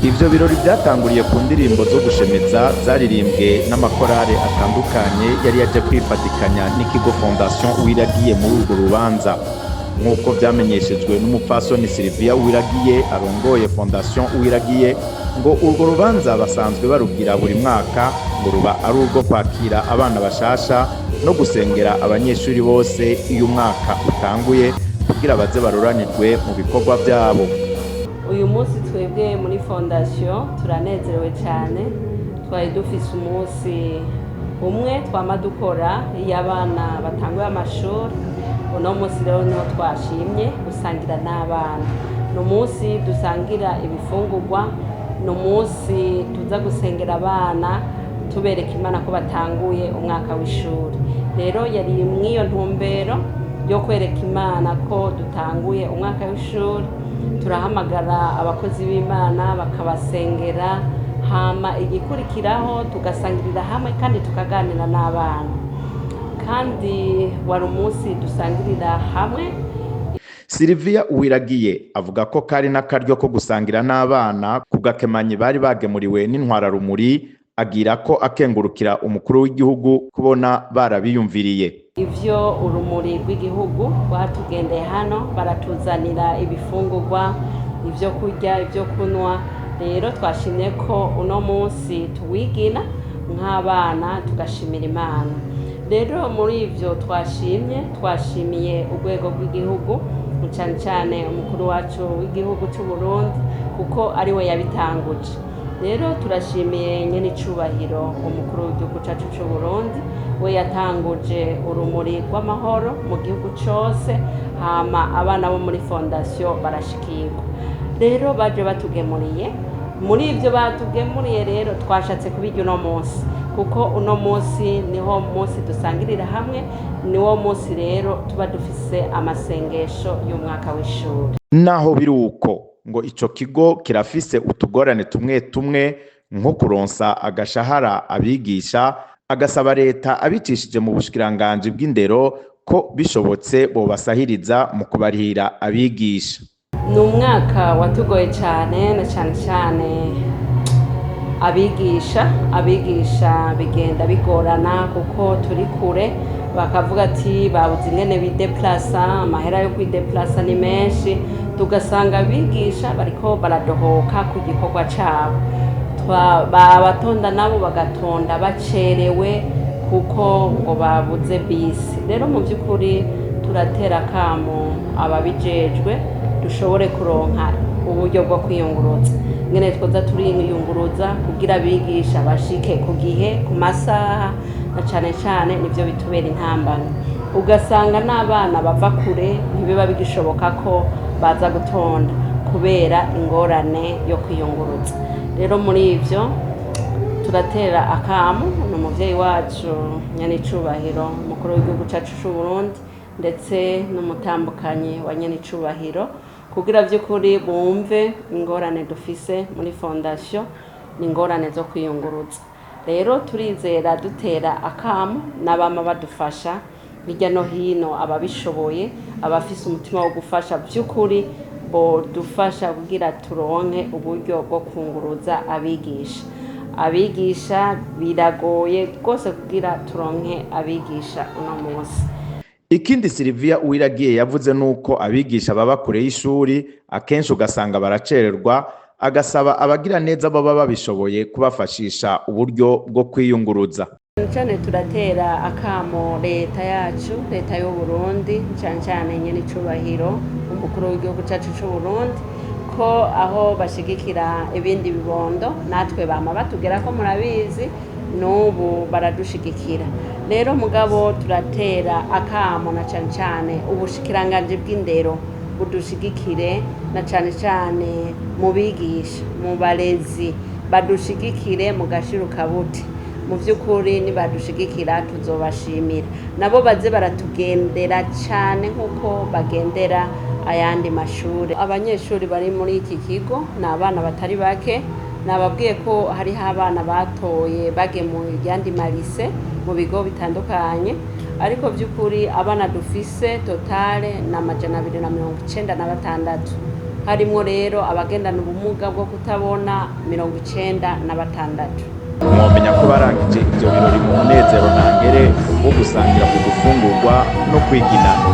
Ivyo birori vyatanguriye ku ndirimbo zo gushemeza zaririmbwe n'amakorale atandukanye yari yaje kwifatikanya n'ikigo Fondation Uwiragiye muri urwo rubanza. Nk'uko vyamenyeshejwe n'umupfasoni Sylvia Uwiragiye arongoye Fondation Uwiragiye, ngo urwo rubanza basanzwe barugira buri mwaka, ngo ruba ari urwo kwakira abana bashasha no gusengera abanyeshuri bose iyo umwaka utanguye kugira baze baroranirwe mu bikorwa vyabo. Uyu munsi twebwe muri fondation turanezerewe cyane. Twari dufise umunsi umwe twama dukora iyo abana batanguye amashuri. Uno munsi rero niho twashimye gusangira n'abana. Ni umunsi dusangira ibifungurwa, ni umunsi tuza gusengera abana, tubereka Imana ko batanguye umwaka w'ishuri. Rero yari mw'iyo ntumbero yo kwereka Imana ko dutanguye umwaka w'ishuri. Turahamagara abakozi b'Imana bakabasengera, hama igikurikiraho tugasangirira hamwe kandi tukaganira n'abana. Kandi wari umunsi dusangirira hamwe. Sylvia Uwiragiye avuga ko kari n'akaryo ko gusangira n'abana ku gakemanyi bari bagemuriwe n'intwararumuri, agira ko akengurukira umukuru w'igihugu kubona barabiyumviriye. Ivyo urumuri rw'igihugu rwatugendeye hano, baratuzanira ibifungurwa, ibyo kurya, ibyo kunywa. Rero twashimye ko uno munsi tuwigina nk'abana, tugashimira Imana. Rero muri ivyo twashimye, twashimiye urwego rw'igihugu, cyane cyane umukuru wacu w'igihugu cy'u Burundi, kuko ari we yabitanguje. Rero turashimiye nyene icubahiro umukuru w'igihugu cacu cy'u Burundi, we yatanguje urumuri rw'amahoro mu gihugu cose, hama abana bo muri fondation barashikirwa. Rero baje batugemuriye. Muri ibyo batugemuriye rero twashatse kubirya uno munsi, kuko uno munsi niho munsi dusangirira hamwe, niwo munsi rero tuba dufise amasengesho y'umwaka w'ishuri. Naho biri uko, ngo ico kigo kirafise utugorane tumwe tumwe, nko kuronsa agashahara abigisha. Agasaba leta abicishije mu bushikiranganji bw'indero ko bishobotse bobasahiriza mu kubarihira abigisha. Ni umwaka watugoye cyane, na cyane cyane abigisha. Abigisha bigenda bigorana kuko turi kure, bakavuga ati babuze ingene bideplasa, amahera yo kwideplasa ni menshi, tugasanga abigisha bariko baradohoka ku gikorwa cabo. Babatonda nabo bagatonda bacerewe kuko ngo babuze bisi. Rero mu by'ukuri turatera akamo ababijejwe, dushobore kuronka uburyo bwo kwiyunguruza, ngene twoza turiyunguruza kugira abigisha bashike ku gihe, ku masaha. Na cane cane nivyo bitubera intambamyi, ugasanga n'abana bava kure ntibiba bigishoboka ko baza gutonda kubera ingorane yo kwiyunguruza. Rero muri ivyo turatera akamu ni umuvyeyi wacu nyenicubahiro umukuru w'igihugu cacu c'u Burundi, ndetse n'umutambukanyi wa nyenicubahiro, kugira vy'ukuri bumve ingorane dufise muri fondation, ni ingorane zo kwiyunguruza. Rero turizera, dutera akamu n'abama badufasha hirya no hino, ababishoboye, abafise umutima wo gufasha, by'ukuri bodufasha kugira turonke uburyo bwo kunguruza abigisha. Abigisha biragoye rwose kugira turonke abigisha uno munsi. Ikindi Sylvia Uwiragiye yavuze nuko abigisha baba kure y'ishuri, akenshi ugasanga baracererwa. Agasaba abagira neza baba babishoboye kubafashisha uburyo bwo kwiyunguruza. Cyane turatera akamo leta yacu, leta y'u Burundi, cyane cyane nyene icubahiro umukuru w'igihugu cacu c'u Burundi, ko aho bashigikira ibindi bibondo natwe bama batugera ko murabizi, n'ubu baradushigikira. Rero mugabo turatera akamo na cane cane ubushikiranganji bw'indero budushigikire, na cane cane mu bigisha, mu barezi, badushigikire mu gashirukabuti. Mu by'ukuri nibadushigikira tuzobashimira. Nabo baze baratugendera cyane nk'uko bagendera ayandi mashuri. Abanyeshuri bari muri iki kigo ni abana batari bake. Nababwiye ko hariho abana batoye bagemuye yandi marise mu bigo bitandukanye, ariko by'ukuri abana dufise totale ni 296. Harimwo rero abagendana ubumuga bwo kutabona 96. Mwomenya ko barangije ivyo birori mu munezero ntangere wo gusangira ku gufungurwa no kwiginana.